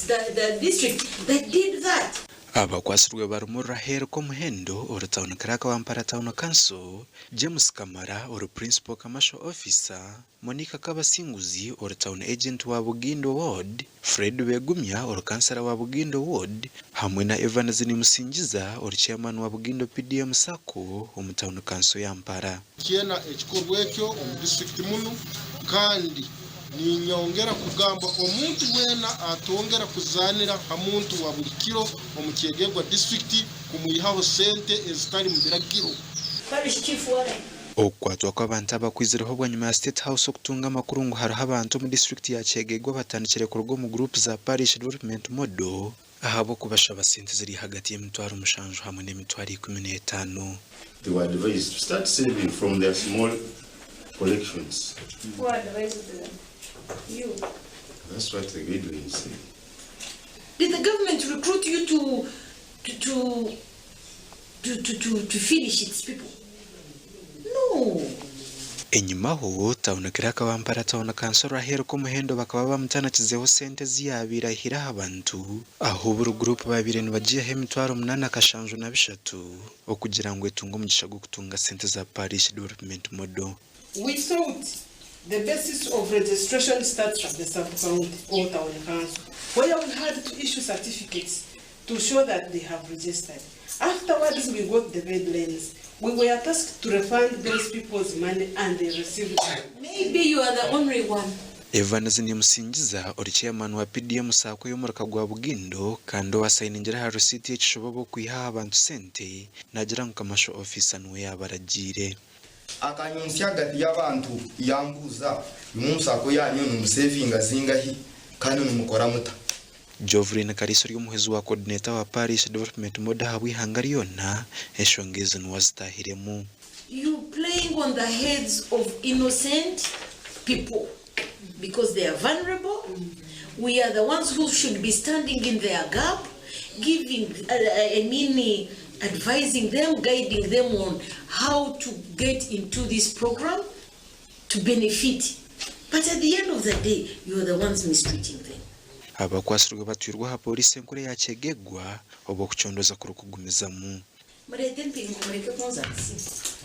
the, the district that did that. Abakwatsirwe barimu Rahel Komuhendo ori Town Clerk wa Mpara Town Council, James Kamara ori Principal Commercial Officer, Monica Kabasinguzi ori Town Agent wa Bugindo Ward, Fred Begumya ori Kansara wa Bugindo Ward hamwe na Evans Nimusingiza ori Chairman wa Bugindo PDM Sacco omu Town Council ya Mpara. Kyena ekikorwa ekyo omu disiturikiti munu kandi ninyongera kugamba omuntu weena atongera kuzaanira ha muntu wa buri kiro omu Kyegegwa disiturikiti kumwihaho sente ezitari mu biragiro. Parish Chief Warren. Okukwatwa kw'abantu aba kwizireho bwanyima ya State House okutunga amakuru ngu hariho abantu omu disiturikiti ya Kyegegwa abatandikire kuruga omu guruupu za Parish Development Model ahabw'okubashaba sente ziri ahagati y'emitwaro mushanju hamwe n'emitwaro 15. They were advised to start saving from their small collections. Who advised them? You. That's what the guidelines say. Did the government recruit you to to to to to to, to finish its people? No. Enyimaho, Town Clerk wa Mpara Town Council Rahel Komuhendo bakaba bamutanakizeho sente ezi yaabaire aihire aha bantu ahu buri guruupu baabaire nibagiihaho emitwaro munaana kashanju na bishatu okugira ngu etunge omugisha gw'okutunga sente za Parish Development Model. We thought the basis of registration starts at the sub-county or town council where we had to issue certificates to show that they have registered. Afterwards, we got the guidelines. We were tasked to refund those people's money and they received it. Maybe you are the only one. Evans Nimusingiza ori Chairman wa PDM Sacco y'omurika gwa Bugindo kandi owasayiningire aha risiiti y'ekishobobo okwiha aha bantu sente naagira ngu Commercial Officer niwe yaabaragiire. Akanyuntsya ahagati y'abantu yambuuza, Imwe omu saako yanyu nimusevinga zingahi kandi nimukora muta? Jovrine Kaliisa ori omuhwezi wa Coordinator wa Parish Development Model ahabw'eihanga ryona, enshonga ezi niwe azitaahiremu. You playing on the heads of innocent people because they are vulnerable, we are the ones who should be standing in their gap, giving, I mean advising them, guiding them on how to get into this program to benefit but at the end of the day you are the ones mistreating them. Abakwatsirwe batwirwe aha pooriisi enkuru eya Kyegegwa obwo okucondooza kurikugumizamu. Mureete empingo mureke kunzanisa.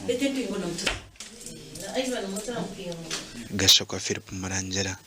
Reeta empingo na mutozi. Na Ivan muto na mpingo. Gashakwa Philip Murangira.